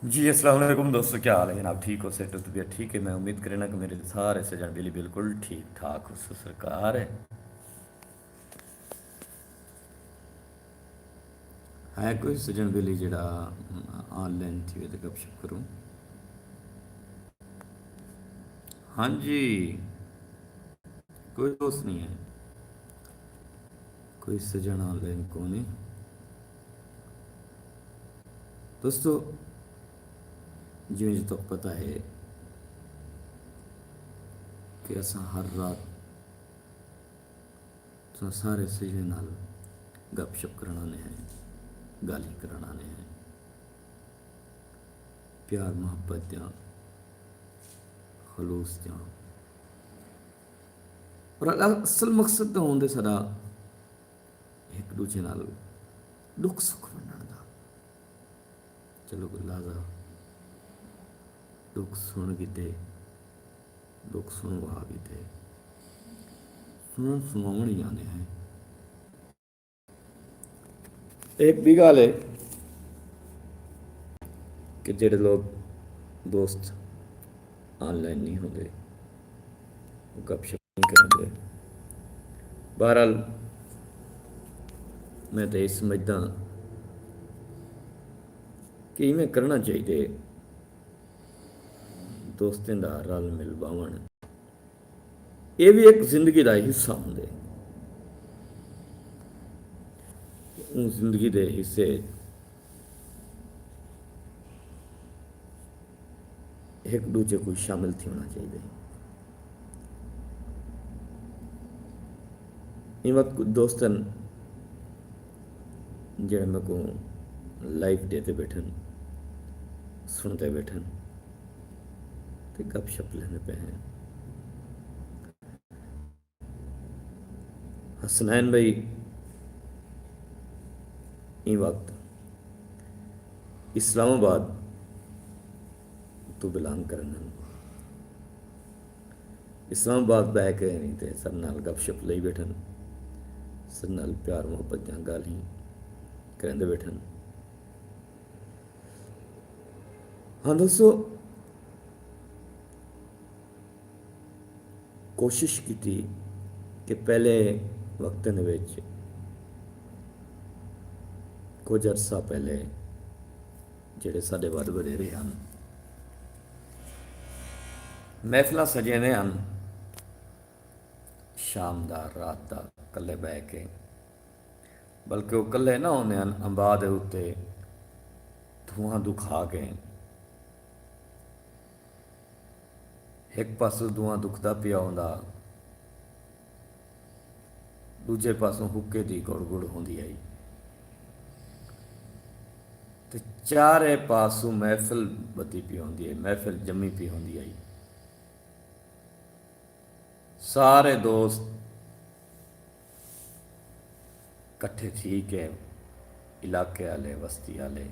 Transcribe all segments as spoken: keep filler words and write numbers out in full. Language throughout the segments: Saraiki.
جی، السلام علیکم دوستو، کیا حال ہے جناب؟ ٹھیک ہو؟ صحت و طبیعت ٹھیک ہے؟ میں امید کرنا کہ میرے سارے سجن بیلی بالکل ٹھیک ٹھاک ہو سرکار۔ ہے کوئی سجن بیلی جڑا آن لائن تھی وے تے گپ شپ کروں؟ ہاں جی، کوئی دوست نہیں ہے، کوئی سجن آن لائن کونی۔ دوستو، جویں جو تک پتہ ہے کہ اساں ہر رات تساں سارے سجنے نال گپ شپ کرݨ آنے ہیں، ڳالھیں کرݨ آنے ہیں، پیار محبت دیاں، خلوص دیاں۔ اور اصل مقصد تاں ہوندے ساݙا ہک ݙوجھے نال ݙکھ سکھ ونڈݨ دا۔ چلو، کوئی لحظہ ݙکھ سݨ کیتے، ݙکھ سݨوا کیتے، سݨݨ سݨاوݨ ہی آندے ہیں۔ ایک ٻی ڳالھ ہے کہ جڑے لوگ دوست آن لائن نہیں ہوندے، وہ گپ شپ نہیں کریندے۔ بہرحال، میں تے اے سمجھداں کہ ایویں کرݨا چاہیدے، دوستیں دا رل مل ٻاہوݨ، اے وی ہک زندگی دا حصہ ہوندے۔ اوں زندگی دے حصے ہک ݙوجھے کوں شامل تھیوݨا چاہیدے۔ ایں وقت کجھ دوست ہن جڑے میکوں لائیو ݙیہدے ٻیٹھن، سݨدے ٻیٹھن تے گپ شپ لیندے پئے ہیں۔ حسنین بھائی ایں وقت اسلام آباد توں بلانگ کرن ہن۔ اسلام آباد ٻہہ کے تے ساݙے نال گپ شپ لئی ٻیٹھن، ساݙے نال پیار محبت دیاں ڳالھیں کریندے ٻیٹھن۔ ہاں دوستو، کوشش کیتی کہ پہلے وقتاں دے وچ، کجھ عرصہ پہلے، جڑے ساݙے وݙ وݙیرے ہن، محفلاں سجیندے ہن، شام دا، رات دا، کلھے ٻہہ کے، بلکہ او کلھے نہ ہوندے ہن، امبا دے اتے دھواں دکھا کے ہک پاسوں دھواں دکھدا پیا ہوندا، ݙوجھے پاسوں حقے دی گڑ گڑ ہوندی ہئی تے چارے پاسوں محفل ٻدھی پئی ہوندی ہئی، محفل ڄمی پئی ہوندی ہئی۔ سارے دوست کٹھے تھی کے علاقے آلے، وستی آلے،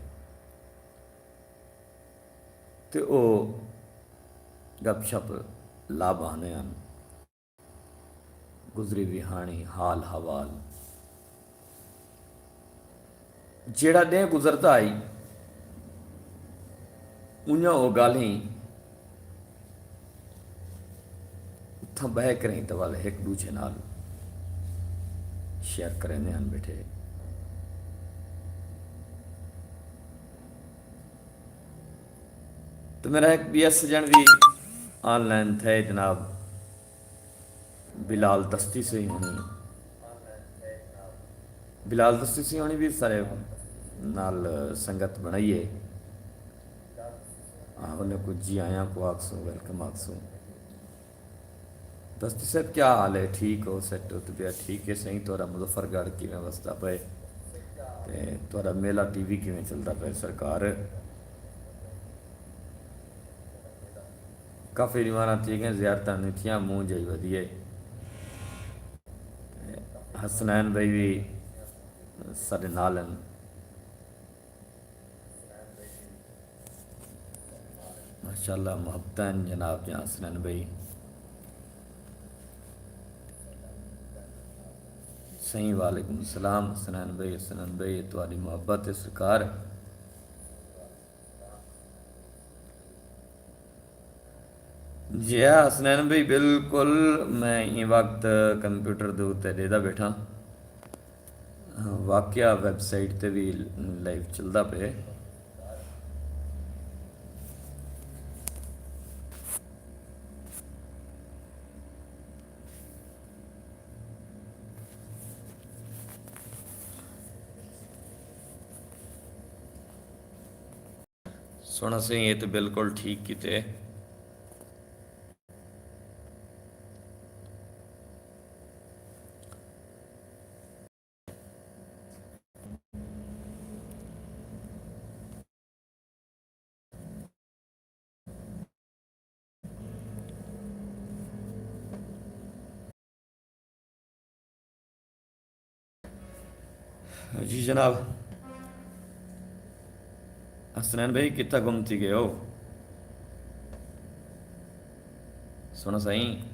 تے او گپ شپ لا ٻاہندے ہن، گزری وہاݨی، حال حوال، جیڑھا ݙینہہ گزردا ہئی، اونجھاں او ڳالھیں اتھاں ٻہہ کریں تاں ول ہک ݙوجھے نال شیئر کریندے ہن ٻیٹھے۔ تے میرا ہک ٻیا سڄݨ وی آن لائن تھئے جناب، بلال دستی سئیں ہݨی۔ بلال دستی سئیں ہݨی وی سارے نال سنگت بݨائی ہے۔ ہاں، انہیں کوں جی آیاں کوں آکھسوں، ویلکم آکھسوں۔ دستی صاحب، کیا حال ہے؟ ٹھیک ہو؟ سیٹ ہو؟ طبیعت ٹھیک ہے؟ سئیں، تہاݙا مظفر گڑھ کیویں وسدا پئے؟ تے تہاݙا میلہ ٹی وی کیویں چلدا پئے سرکار؟ کافی ݙیہاݨاں تھی ڳئے، زیارتاں نہیں تھیاں، منہ جئی ودی ہے۔ تے حسنین بھائی وی ساݙے نال ہن۔ ماشاءاللہ، محبتاں ہن جناب دیاں حسنین بھائی۔ سئیں وعلیکم السلام حسنین بھائی، حسنین بھائی تہاݙی محبت ہے سرکار۔ جی ہا حسنین بھائی، بالکل۔ میں ایں وقت کمپیوٹر دے اتے ݙیہدا ٻیٹھاں۔ واقعہ ویب سائٹ تے وی لائیو چلدا پئے۔ سوہݨا سئیں، اے تے بالکل ٹھیک کیتے۔ جی جناب، حسنین بھائی کتھاں گم تھی ڳئے ہو؟ سوہݨا سئیں،